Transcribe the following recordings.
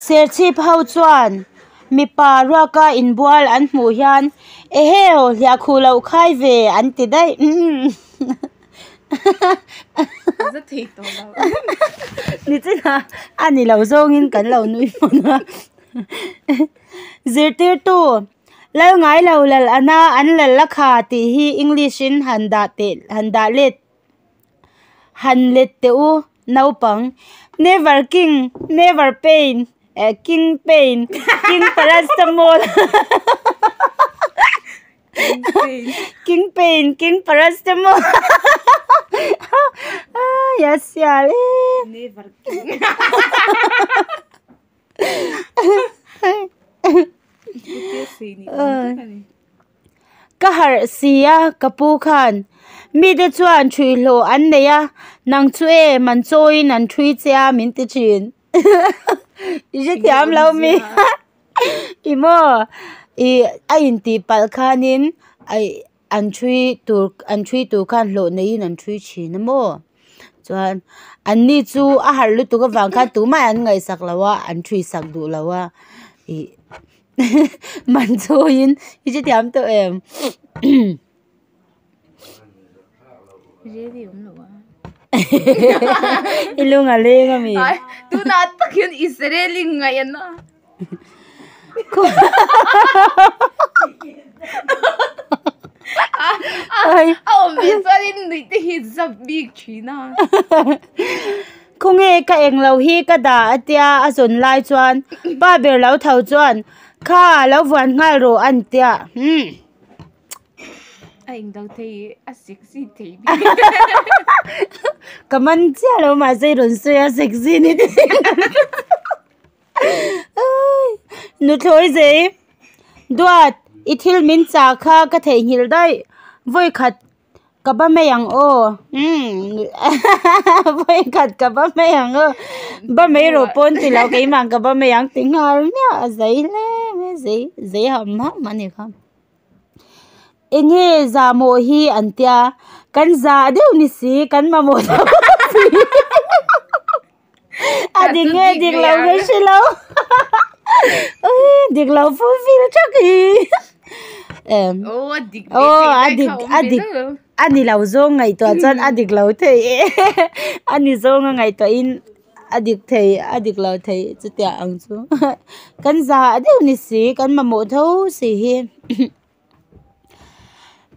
Serchhip ho chuan mipa ruaka inbual an hmuh hian Eheu, hliahkhuh loh khai ve an ti daih. Za thei tawh lo. Nichinah a ni lo zawngin kan lo nui hmun a. Zirtirtu, Lal ngai lo lal ana an lal a kha tih hi English in han dah teh han dah let han let teh u naupang. Never king, never pain, eh king pain, king paracetamol King pain, king paracetamol a sial e. Never king. Ka harh si a ka pu khan mite chuan ṭhui hlawh an nei a nang chu e man chawiin an ṭhui che a min ti ṭhin i hrethiam lo mi i maw ih a intih palh khanin aih an ṭhui tur an ṭhui tur khan hlawh neiin an ṭhui ṭhin a maw. Chuan an ni chu a harh lutuk avang khan tumah an ngaihsak lo a an thuisak duh lo a ih man chawiin i hrethiam tawh em i lung a leng a mi tunah tak hian Israel i ngaih an a. A awm ve chuanin nuih te hi zap bik thin a. Khawnge ka englo hi ka dah a tia a zawn lai chuan pa ber lo tho chuan kha lo vuan nghal rawh a ni tia umm. A englo thei a sexy thei bik. Ka man chiah lo mahse i rawn sawi a sexy ni te. Nuthlawi zei duat i thil min chah kha ka theihnghilh daih vawikhat ka ba mai ang aw umm vawikhat ka ba mai ang aw ba mai rawh pawn ti lo keimah ka ba mai ang ti nghal miah a zei hle mai zei zei ham ham a ni kha eng nge zahmawh hi an tia kan zah deuh ni si kan mamawh deuh si. A dik nge dik lo ka hre lo dik lo fulfill thak hi Aw a dik aw a dik a dik a ni lo zawng ngaihtuah chuan a dik lo thei e a ni zawng a ngaihtuah in a dik thei a dik lo thei chutiang ang chu kan zah deuh ni si kan mamawh tho si hi.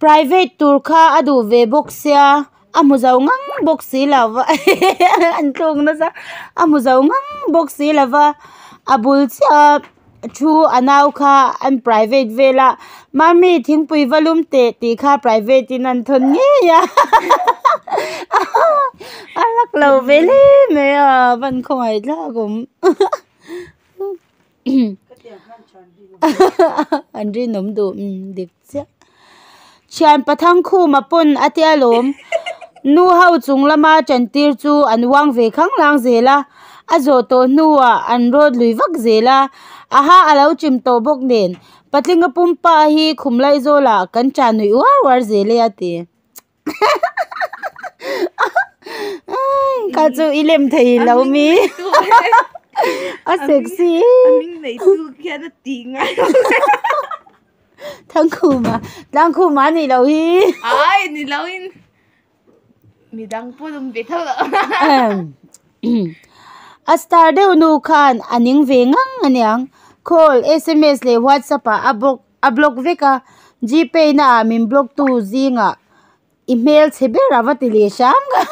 Private tur kha a duh ve bawk sia a hmu zo ngang bawk si lo va an tluk nasa a hmu zo ngang bawk si lo va a bul chiah a thu a nau kha an private vel a mummy thingpui va lum teh tih kha private in an thawn ngei a a lak lo ve hle mai a van khawngaih thlak awm. An rinawm duh umm dik chiah. Thian pathang khuma pawn a tia lawm. Nu ho chung lama chantir chu an uang ve khang lang zel a, a zawh tawh hnuah an rawt lui vak zel a, a ha a lo chim tawh bawk nen patlinga pumpa hi khum laizawlah kan chan nuih uar uar zel e a ti. Kha chu i lem thei lo mi a sexy Thangkhuma Tlangkhuma a nih loh hi ai ni lo in midang pawh awm ve tho lo a star deuh nu khan a ning ve ngang aniang call sms leh whatsapp ah a bawk. A block vek a, Gpay na ah min block tu zingah i hmel chhe ber a va ti leh hram ka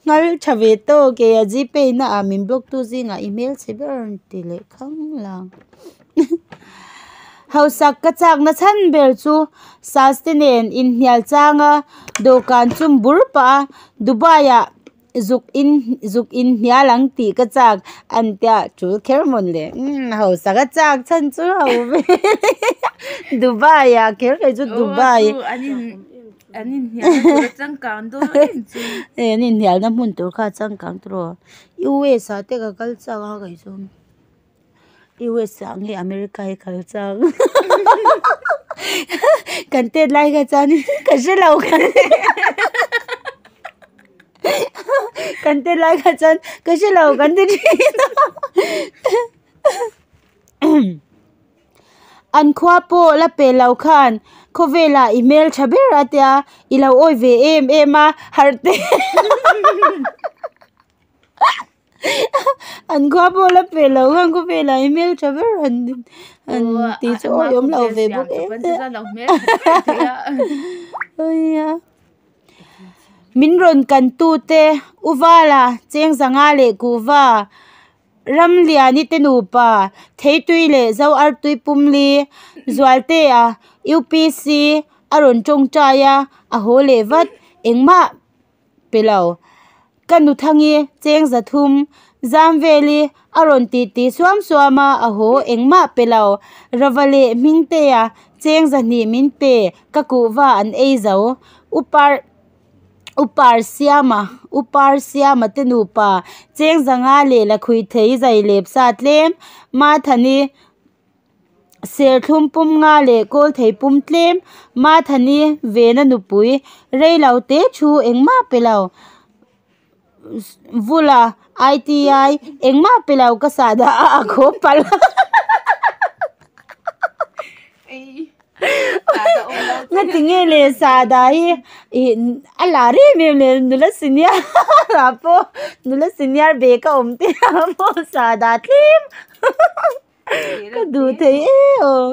nghal tha ve tawk e a Gpay na ah min block tu zingah i hmel chhe ber a rawn ti leh khang lang hausak ka chak na chhan ber chu sas te nen inhnial chang a dawhkan chum bur pah a Dubai ah. Zuk in zuk in hnial ang tih ka chak an tia tul kher mawn le umm hausa ka chak chhan chu ho ve Dubai ah kher kei chu Dubai an in hnial na tur a changkang dawn em chu e an in hnial na hmun tur kha a changkang tur aw US ah te ka kal chak a kei chu US ah nge America hi kal chak kan tet lai kha chuan ka hre lo. Kan tet lai kha chuan ka hre lo kan ti thin a. An khua pawh la pe lo khan khawvelah i hmeltha ber a tia i lo awi ve em em a harh te An khua pawh la pe lo khan khawvelah i hmeltha ber an an tih chu awi awm lo ve bawk em em. Min rawn kan tute U Vala Chengzanga leh Kuhva Ramliani te nupa Theitui leh Zo Artui Pumli Zualtea UPC a rawn tawngtai a a haw leh vat engmah pe lo. Ka nu Thangi cheng 300 zam veli a rawn ti ti suam suam a, a haw engmah pe lo. Rava leh Hmingtea cheng 200 min pe ka kuhva an ei zo. Upar Upar Siama Upar Siama te nupa cheng 500 leh lakhuih thei zai lep sa tlem Mathani Serthlum pum nga leh kawl thei pum tlem Mathani vena nupui rei lo te thu engmah pe lo Vula ITI engmah pe lo ka sah dah a a khaw palh Nga ti nge le sahdah hi ih a lar em em le nula senior ah pawh nula senior bag a awm te ah pawh sahdah tlem. Ka duh thei e aw.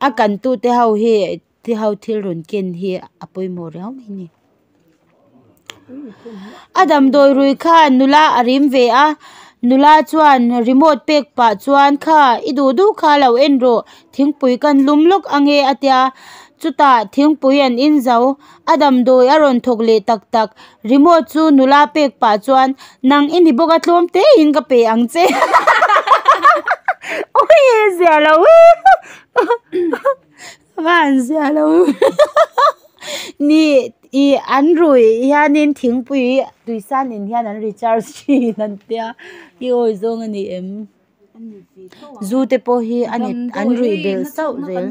A kan tute ho hi te ho thil rawn ken hi a pawimawh riau mai a ni. A damdawi rui khan nula a rim ve a, nula chuan remote pek pah chuan kha i duh duh kha lo en rawh thingpui kan lum lawk ange a tia chutah thingpui an in zo. A damdawi a rawn thawk leh tak tak. Remote chu nula pek pah chuan nang i ni bawk a tlawm te in ka pe ang che. Awi zia lo e. Va han zia lo ni i an rui hianin thingpui tuisan in hian an recharge thin an tia i awi zawng a ni em. Zu te pawh hi an ruih belh sauh zel.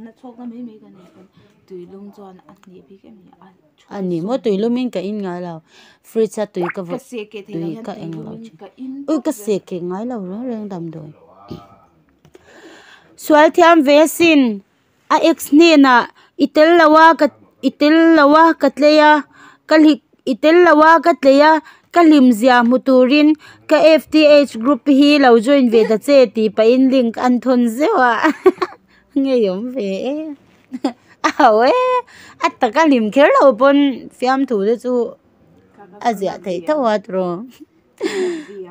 Na chhawkna mai mai ka nei pawn tuilum chuan a hneh bik em ni a A ni maw tuilum in ka in ngai lo fridge a tui ka vawt tui ka eng lo thin ui ka seh keh ngai lo reng reng damdawi sual thiam ve asin a ex hnenah i tel lo a ka i tel lo a ka tlei a ka hli i tel lo a ka tlei a ka hlim zia hmu turin ka F_T_H group hi lo join ve ta che tih pahin link an thawn zeuh a. Ngeiawm ve e a ho e a taka hlim kher lo pawn fiamthu te chu a ziah theih tho a tiraw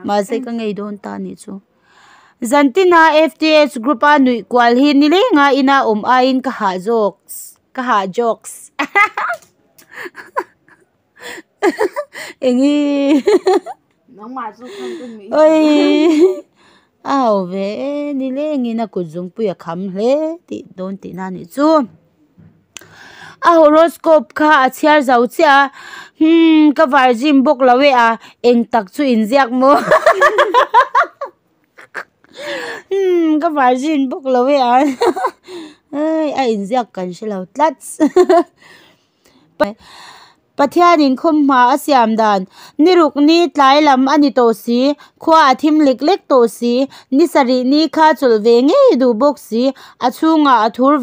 mahse ka ngei dawn ta anih chu zantina F_T_H group a nuih kual hi nileng a ina awm aiin ka hah zawk ka hah jokes Eng hi Awii a ho ve e nilengin a kut zungpui a kham hle tih dawn tihna a nih chu a horoscope kha a chhiar zo chiah a hmm ka virgin bawk lo e a eng tak chu inziak maw Hmm ka virgin bawk lo e a a inziak kan hre lo tlat. Pathianin khawmhma a siam dan ni ruk ni tlai lam a ni tawh si, khua a thim lek lek tawh si, ni sarih ni kha chawlh ve ngei duh bawk si, a chhungah a thur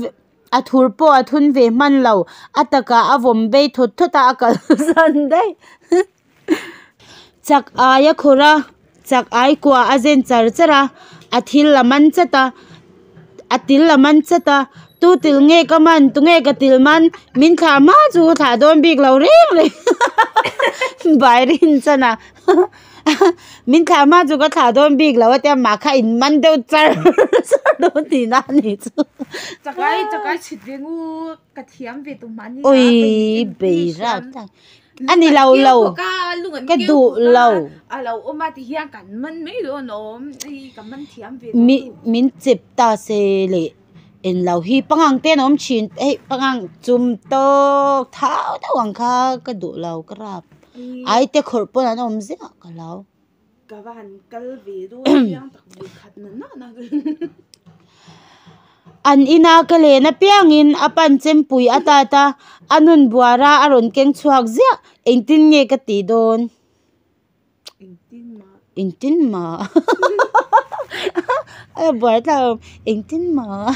a thur pawh a thun ve hman lo, a takah a vawm bei thawt thawt a a kalsan daih. Chak ai a khawrh a, chak ai kua a zen char char a, a thil a man chat a, a til a man chat a, tu til nge ka man tunge ka til man min thlah hma chu ka thlah dawn bik lo reng reng bai rin chan a min thlah hma chu ka thlah dawn bik lo a tia mah kha in man deuh char char dawn tihna a nih chu. Chakai chakai chhit ve ngu ka thiam ve tum mahni a ui bei rat tak a ni lo lo ka duh lo mi min chep ta se leh en lo hi pangang te an awm thin hei pangang chum tawk thau deuh ang kha ka duh lo ka rap ai te khawrh pawn an awm ziah ka lo. An ina ka len apiangin a pan chempui a tat a, a nun buara a rawn keng chhuak ziah, engtin nge ka tih dawn? Engtin mah a buai thlak awm engtin mah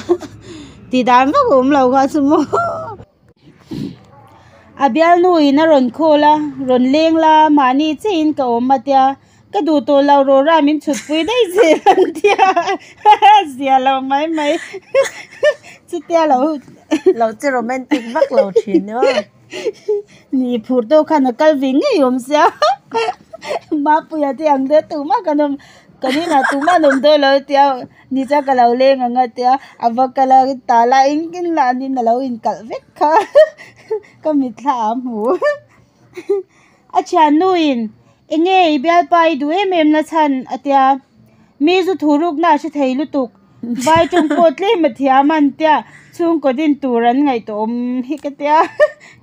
tih dan vak a awm lo kha chu maw. A bialnu in a rawn call a, rawn leng la mahni chiahin ka awm a tia, ka duh tawh lo rawra min chhut pui daih zel an tia zia lo mai mai chutia lo Lo che romantic vak lo thin ni maw. Ni phur tawk khan a kal ve ngei awm sia Mapuia te ang deuh tumah kan awm kan inah tumah an awm dawn lo tia ni chuan ka lo leng ang a tia a va kal a tah lah engtin lah an in a lo inkalh vek kha ka mitthla ah a hmu a thiannuin enge i bialpa i duh em em na chhan a tia mi zu thu rukna a hre thei lutuk. Vai tawng pawh tlem a thiam an tia chhungkaw din tur an ngaihtuahawm hi ka tia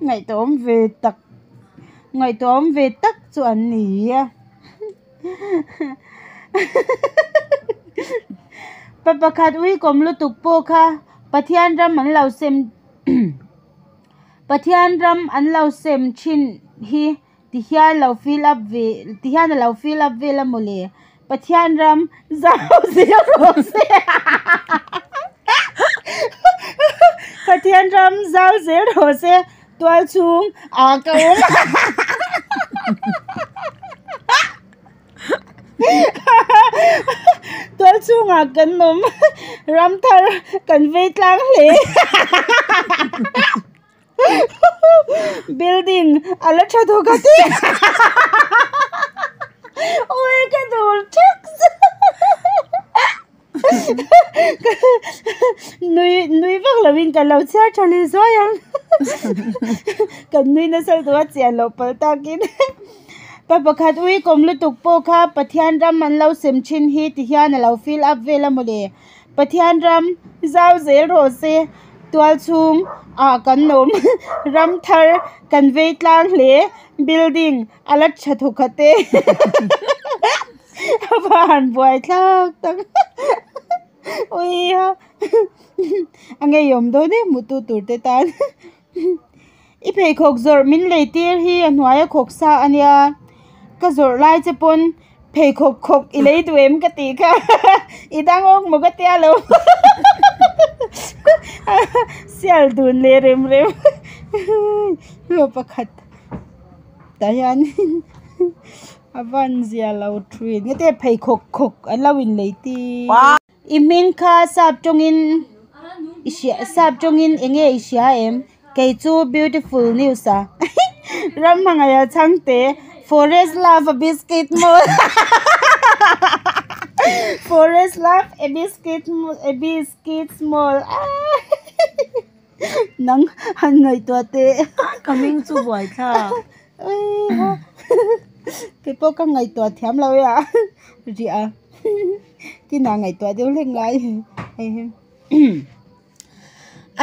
ngaihtuahawm ve tak ngaihtuahawm ve tak chu an ni a pa pakhat uikawm lutuk pawh kha Pathian ram an lo sem Pathian ram an lo sem thin hi. Ti hian lo fill up ve ti hian a lo fill up vel a mawle Pathian ram zau zel rawh se Pathian ram zau zel rawh se tual chhung ah ka awm tual chhungah kan awm ram thar kan vei tlang hle. Building a la tha thawk a ti ui ka dul thak nui nui vak lo in ka lo chhiar tha leh zuai ang kan nui nasa lutuk a chian loh palh takin pa pakhat ui kawm lutuk pawh kha Pathian ram an lo sem thin hi ti hian a lo fill up vel a mawle. Pathian ram zau zel rawh se, tual chhung ah kan awm ram thar kan vei tlang hle, building a la tha thawk khat e a va han buai thlak tak uiha a ngeiawm dawn em hmuh tu tur te tan i pheikhawk zawrh min lei tir hi a hnuai a khawk sa a nia ka zawrh lai che pawn. Pheikhawk khawk i lei duh em ka tih kha i dang awk maw ka tia lo sial dun leh rem rem hlawh pakhat tah hian a van zia lo thin heti pheikhawk khawk an lo in lei tir i hming kha sap tawngin i hria sap tawngin eng nge i hria em. Kei chu beautiful news a ram hmangaih a chhangte forest love a biscuit maw forest love a biscuit a biscuit small nang han ngaihtuah teh ka hming chu buai thlak kei pawh ka ngaihtuah thiam lo e a riah a kinah ngaihtuah deuh hlek ngai hei hi.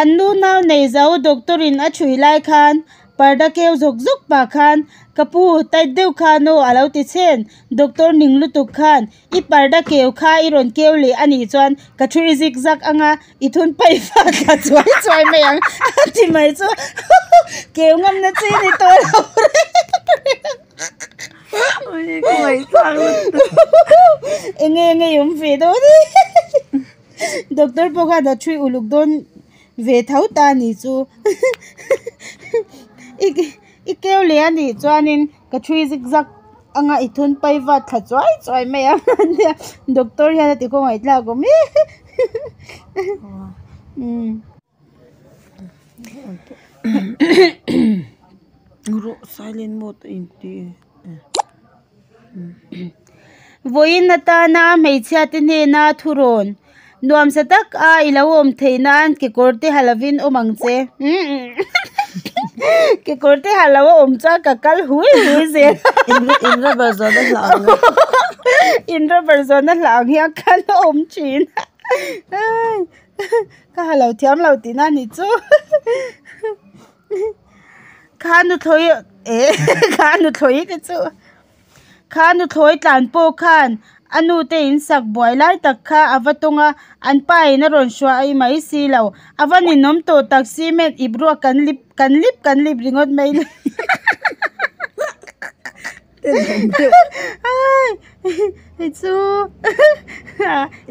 An nu nau nei zo doctor in a chhui lai khan parda keu zawk zawk pah khan ka pu tight deuh khan aw a lo ti chhen doctor ning lutuk khan i parda keu kha i rawn keu leh a nih chuan ka thu i zik zak anga i thun paih fak thla chuai chuai mai ang a ti mai chu keu ngam na chi ni tawh lo eng nge ngei awm ve dawn e. Doctor pawh khan a thui uluk dawn ve tho ta a nih chu i i keu leh a nih chuanin ka thui zig zag anga i thun pai vat thla chuai chuai mai ang ania doctor hian a ti khawngaih tlak awm e umm. Vawiin atana hmeichhia te hnena thurawn nuamsa tak a i lo awm theih nan kekawr te ha lovin awm ang che kekawr te ha lo a awm chuan ka kal hui hui zel in rubber zawhna hlah ang in rubber zawhna hlah ang hian khan a awm thin ka ha lo thiam lo tihna a ni chu. Kha nuthlawi eh kha nuthlawi te chu kha nuthlawi tlan pawh khan A nu te in sak buai lai tak kha a va tawng a, an pa in a rawn hruai mai si lo. A va ninawm tawh tak cement ip ruak kan lip kan lip kan lip ringawt mai le. Hei chu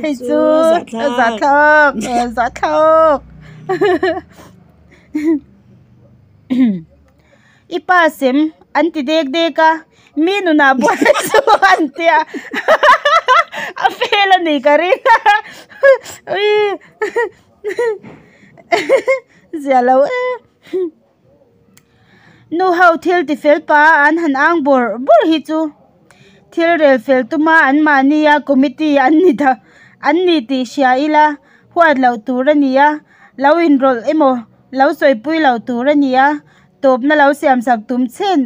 hei chu zahthlak zahthlak. I pa sem an ti dek dek a, mi nunah buai chu an tia a fel a ni ka ring a ui zia lo e nu ho thil ti fel pa an han ang bawrh bawrh hi chu thil rel fel tuma an mahnia committee an ni ta an ni tih hria ila huat loh tur a ni a lo inrawlh emaw. Lo sawipui lo tur a ni a, tawpna lo siamsak tum chhen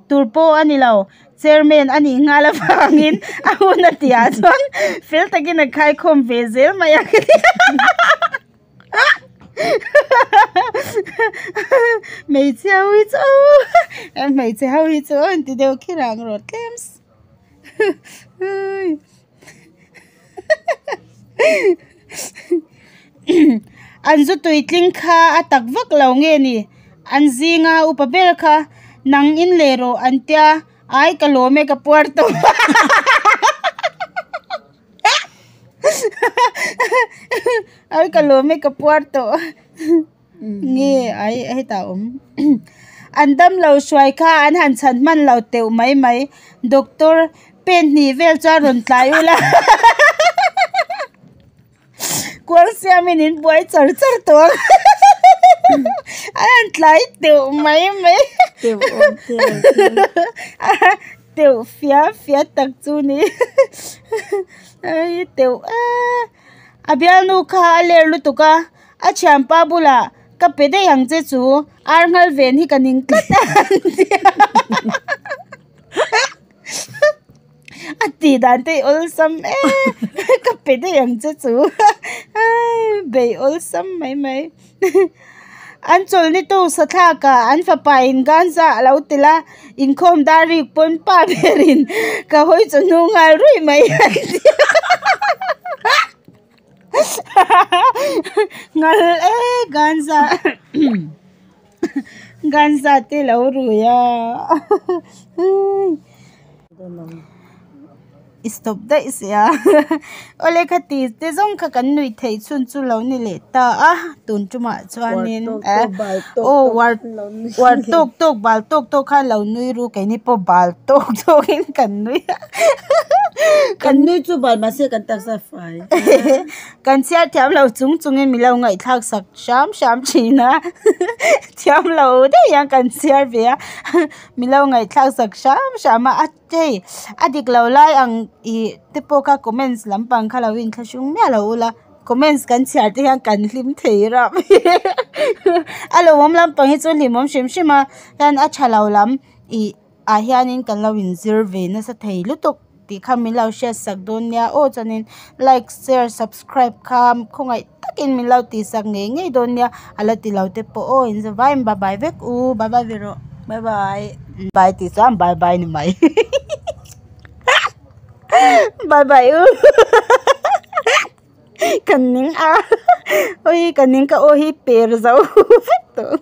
tur pawh a ni lo. Chairman a nih nghal avangin a hun a tihah chuan fel takin a khaikhawm ve zel mai a. Hmeichhe ho hi chu hmeichhe ho hi chu a inti deuh kher ang rawh tlem. An zu tuitling kha a tak vak lo nge ni? An zinga upa ber kha nang in leh rawh an tia, ai ka lawm e ka puar tawh ai ka lawm e ka puar tawh nge ai hetah a awm an damlo hruai kha an han chhan hman lo teuh mai mai doctor pen hnih vel chuan rawn tlai ula kual siamin in buai char char tawh ang an han tlai teuh mai mai teuh fia fia tak chu ni teuh a bialnu kha a ler lutuk a. A thianpa bulah ka pe daih ang che chu ar nghal ven hi ka ning tlat a an ti a a tih dan te hi awlsam em ka pe daih ang che chu bei awlsam mai mai an chawlhni tu sathlak ah an fapa in ganza a lo tel a inkhawm dar rik pawn pa berin ka hawi chawhnu nghal ruih mai an ti a. Ngal e ganza ganza te lo rui a i stop daih sia awle khati te zawng kha kan nuih theih chhun chu lo ni leh ta a tun tumah chuanin aw uar uar tawk tawk bal tawk tawk khan lo nui ru keini pawh bal tawk tawkin kan nui a. Kan nui chu bal mahse kan taksa fai. Kan chhiar thiam lo chung chungin min lo ngaihthlak sak hram hram thin a thiam lo daih hian kan chhiar ve a min lo ngaihthlak sak hram hram a a hei a dik lo lai ang ih te pawh kha comments lampang kha lo inthlahrung miah lo ula comments kan chhiar te hian kan hlim thei rap a lo awm lampang hi chu hlimawm hrim hrim a hian a tha lo lam ih. ah hianin kan lo inzir ve nasa thei lutuk tih kha min lo hriat sak dawn nia aw chuanin like share subscribe kha khawngaih takin min lo tih sak ngei ngei dawn nia a la ti lo te pawh aw in zavai in bye bye vek u bye bye ve rawh bye bye bye tih chuan bye bye ni mai bye bye u ka ning a ui ka ning ka aw hi per zo vek tawh.